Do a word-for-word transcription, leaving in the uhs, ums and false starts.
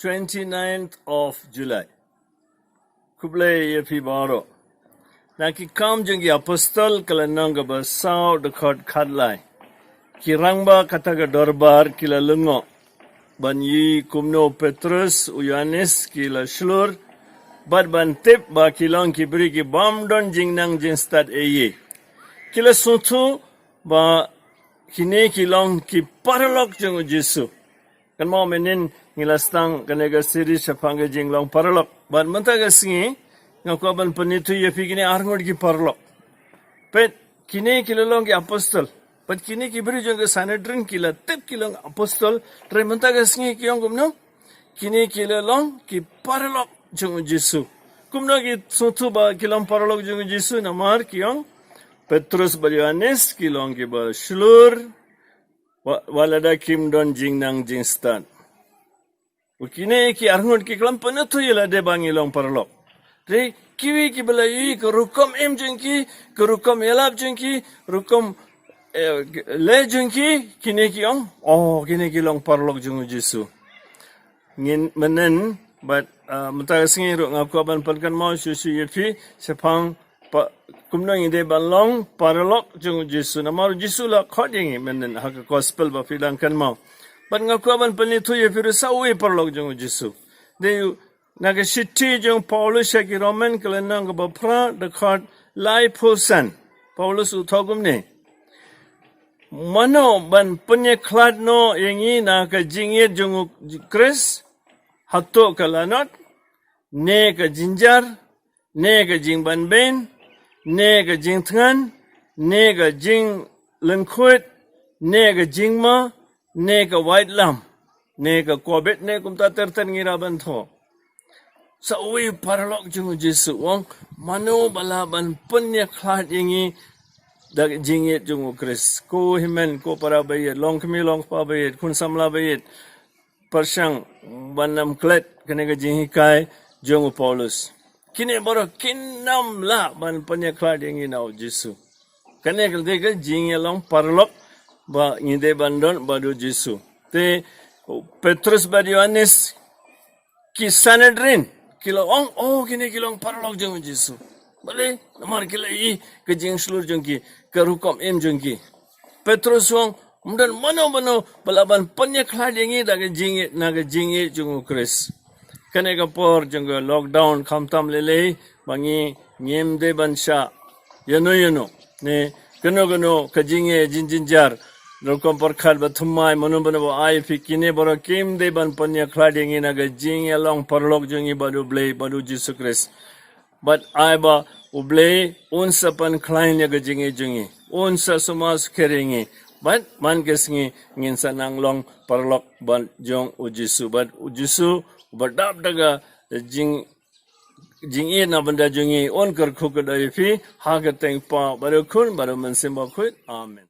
twenty-ninth of July. Khublei ïa phi baroh. Na Ki Kam jong ki Apostol ka lynnong kaba saw, dkhot khatlai. Ki rangbah kata ka dorbar ki la lyngngoh ban ïohi kumno u Petrus, u Ïoannis ki la shlur, bad ban tip ba ki long ki briew ki bym don jingnang jingstad ei ei. Ki la sngewthuh ba kine ki long ki paralok jong u Jisu. Kynmaw mynnin ngi la sdang kane ka series shaphang ka jinglong paralok. Bad mynta ka sngi nga kwah ban pynithuh ïa phi kine arngut ki paralok. Peit, kine ki la long ki apostol. Bad kine ki briew jong ka Sanhedrin ki la tip ki long apostol. Hynrei mynta ka sngi ki ong kumno? Kine ki la long ki paralok jong u Jisu. Kumno ki sngewthuh ba ki long paralok jong u Jisu? Namar ki ong Petrus bad Ïoannis ki long kiba shlur, wa, wat lada kim don jingnang jingstad. Kine ki arngut ki khlem pynithuh ïa lade ba ngi long paralok. Hynrei kiwei kiba la ïohi ka rukom im jong ki, ka rukom ïalap jong ki, rukom, eh, leh jong ki, kine ki ong, oh, kine ki long paralok jong u Jisu. Ngin mynnin, bad, ah, mynta ka sngi ruh nga kwah ban pynkynmaw shuh shuh ïa phi shaphang pa, kumno ngi dei ban long paralok jong u Jisu. Namar u Jisu la khot ïa ngi mynnin ha ka gospel ba phi dang kynmaw. Bad nga kwah ban pynithuh ïa phi ruh sa uwei paralok jong u Jisu. Dei u, na ka shithi jong u Paulus sha ki Roman ka lynnong kaba phra, dkhot laiphew san. Paulus u thoh kumne: Mano ban pynïakhlad noh ïa ngi na ka jingïeit jong u Khrist? Hato ka lanot, ne ka jynjar, ne ka jingbanbeiñ, ne ka jingthngan, ne ka jinglyngkhuid, ne ka jingma, ne ka waitlam, ne ka covid, ne kumta ter ter ngi lah ban thoh. Sa uwei paralok jong u Jisu u ong, mano ba lah ban pynïakhlad ïa ngi da ka jingïeit jong u Khrist? Ko hynmen, ko para baieit, longkmie longkpa baieit, khun samla baieit, pyrshang ban ym klet kane ka jinghikai jong u Paulus. Kine baroh kin ym lah ban pynïakhlad ïa ngi na u Jisu. Kane ka dei ka jingïalong paralok ba ngi dei ban don bad u Jisu. Te u Petrus bad Ïoannis, ki Sanhedrin ki la ong, oh, kine ki long paralok jong u Jisu. Balei? Namar ki la ïohi ka jingshlur jong ki, ka rukom im jong ki. Petrus u ong, ym don mano mano ba lah ban pynïakhlad ïa ngi da ka jingïeit, na ka jingïeit jong u Khrist. Kane ka por jong ka lockdown, khamtam lei lei ba ngi ngim dei ban shah ïano ïano, ne kano kano ka jingïeit jingjynjar, rukom pyrkhat ba thymmai, mano mano ba ai ïa phi, kine baroh kim dei ban pynïakhlad ïa ngi na ka jingïalong paralok jong ngi bad u Blei, bad u Jisu Khrist. Bad ai ba u Blei un sa pynkhlaiñ ïa ka jingïeit jong ngi, un sa sumar sukher ïa ngi. Bad man ka sngi ngin sa nang long paralok bad jong u Jisu. Bad u Jisu uba dap da ka jing, jingïeit na bynta jong ngi un kyrkhu kyrdoh ïa phi ha ka kyrteng u Kpa bad u Khun bad u Mynsiem Bakhuid. Amen.